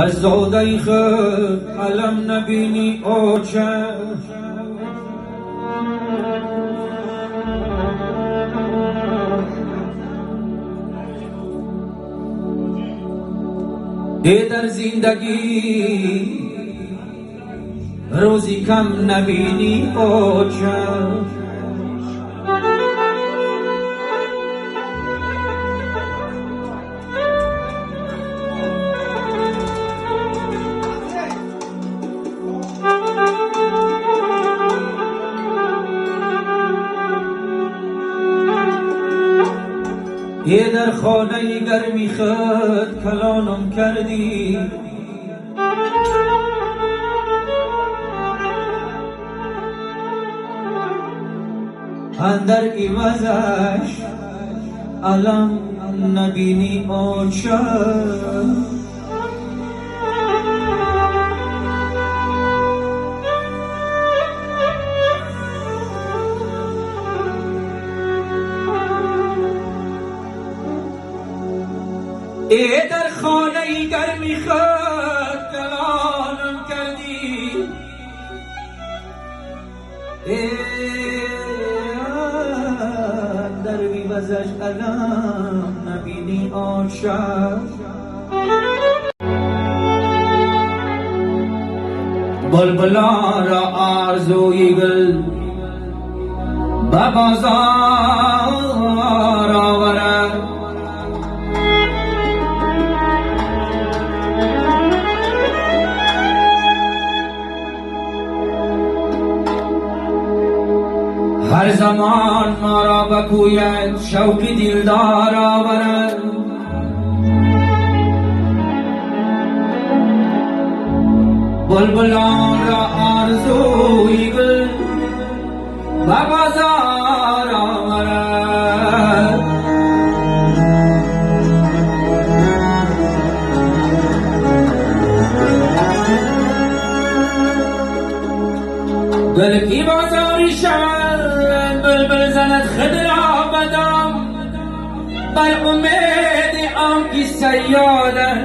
Аз зодаи худ алам набинӣ оча. Е дар зиндагӣ рӯзи кам набинӣ оча. Е дар хонаи гарми худ калонам кардӣ, андар ивазаш алам набинӣ оча. Е дар хонаи гарми худ калонам кардӣ, дар ивазаш алам набинӣ оча. Булбулон ро орзуи гул ба бозор оварад. Ҳар замон моро ба кӯят шавқи дилдор оварад. Булбулон ро орзуи гул ба бозор оварад. Гул ки бозорӣ шавад, булбул занад худ ро ба дом, бар умеди он ки саёдаш